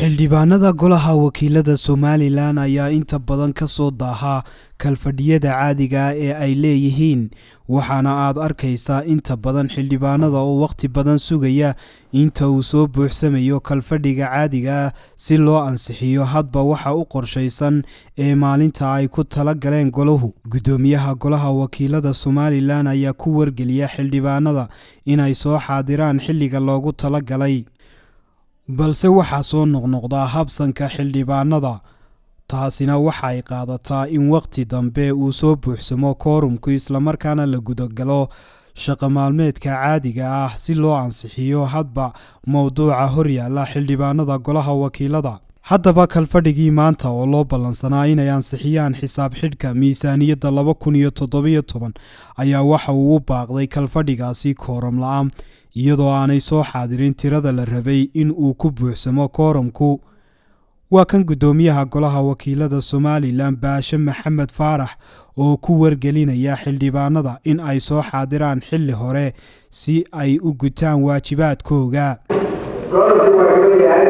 Xildhibaanada Golaha Wakiilada Somalilan ayaa inta badan ka soo daaha kalfadhiyada caadiga ah ee ay leeyihiin, waxaana aad arkaysaa inta badan xildhibaanada oo wakhti badan sugaya inta uu soo buuxsamayo kalfadhiga caadiga ah si loo ansixiyo hadba waxa u qorshaysan ee maalinta ay ku tala galeen golahu. Guddoomiyaha Golaha Wakiilada Somalilan ayaa ku wargeliya xildhibaanada inay soo xaadiraan xilliga loogu talagalay, balse waxaa soo noqnoqdaa habsanka xildhibaanada, taasina waxa ay qaadataa in wakhti dambe uu soo buuxsamo koorumku, islamarkaana la gudagalo shaqo maalmeedka caadiga ah si loo ansixiyo hadba mowduuca horyaala xildhibaanada Golaha Wakiilada. Haddaba kalfadhigii maanta oo loo ballansanaa inay ansixiyaan xisaab xidhka miisaaniyadda 2017 ayaa waxa uu u baaqday kalfadhigaasi kooram la-aan, iyadoo aanay soo xaadirin tirada la rabay in uu ku buuxsamo koorumku. Waa kan guddoomiyaha Golaha Wakiilada Somalilan, Baashe Maxamed Faarax, oo ku wargelinaya xildhibaanada in ay soo xaadiraan xilli hore si ay u gutaan waajibaadkooga. Gobolkii waa leeyahay,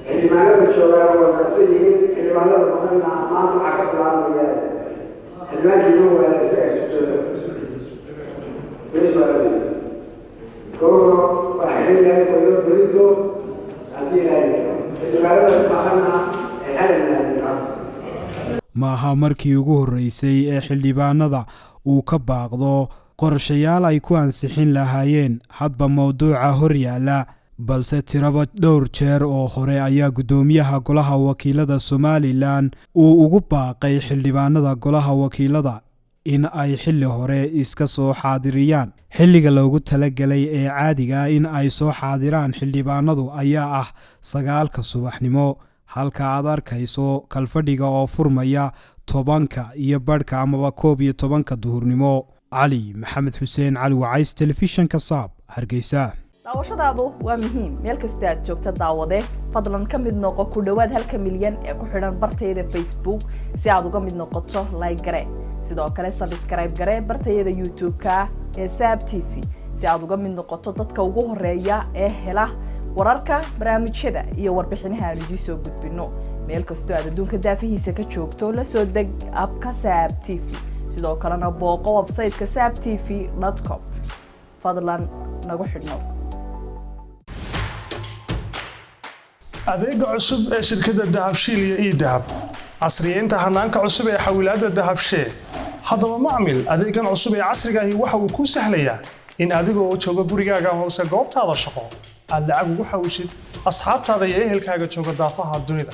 xildhibaanada joogaa waa wanaagsan yihiin. Xildhibaanada maqanna maanta waxaa ka bilaabmaya xildhibaankii ma waala isaga isu jooga meesha waa leeyahay. Gobolka waa xiran yahay waydo berito haddii Ilaahay xildhibaanada maqanna ay xalan. Maaha markii ugu horreysay ee xildhibaanada uu ka baaqdo qorshayaal ay ku ansixin lahaayeen hadba mowduuca horyaala, balse tiraba dhowr jeer oo hore ayaa guddoomiyaha Golaha Wakiilada Somalilan uu ugu baaqay xildhibaanada Golaha Wakiilada in ay xilli hore iska soo xaadiriyaan. Xilliga loogu talagalay ee caadiga ah in ay soo xaadiraan xildhibaanadu ayaa ah 9-ka subaxnimo, halka aad arkayso kalfadhiga oo furmaya 10:30 amaba 11-ka duhurnimo. Cali Maxamed Xuseen, Cali Wacays, Telefishanka Saab, Hargeysa. Daawashadaadu waa muhiim meel kasta aad joogta. Daawade, fadlan ka mid noqo ku dhowaad halka milyan ee ku xidhan bartayada Facebook. Si aad uga mid noqoto, like garee, sidoo kale subscribe garee bartayada YouTube-ka ee Saab TV, si aad uga mid noqoto dadka ugu horeeya ee hela wararka, barnaamijyada iyo warbixinaha aan idiin soo gudbino. Meel kastoo aad adduunka daafihiisa ka joogto, la soo deg app-ka Saab TV. Sidoo kalena booqo website-ka saabtv.com. Fadlan nagu xidhnow. Adeega cusub ee shirkadda Dahabshiil iyo eDahab, casriyeynta hanaanka cusub ee xawilaadda Dahabshee. Haddaba macmil, adeegan cusub ee casriga ahi waxa uu kuu sahlayaa in adigoo jooga gurigaaga hoose goobtaada shaqo aad lacag ugu xawishid asxaabtaada iyo ehelkaaga jooga daafaha dunida.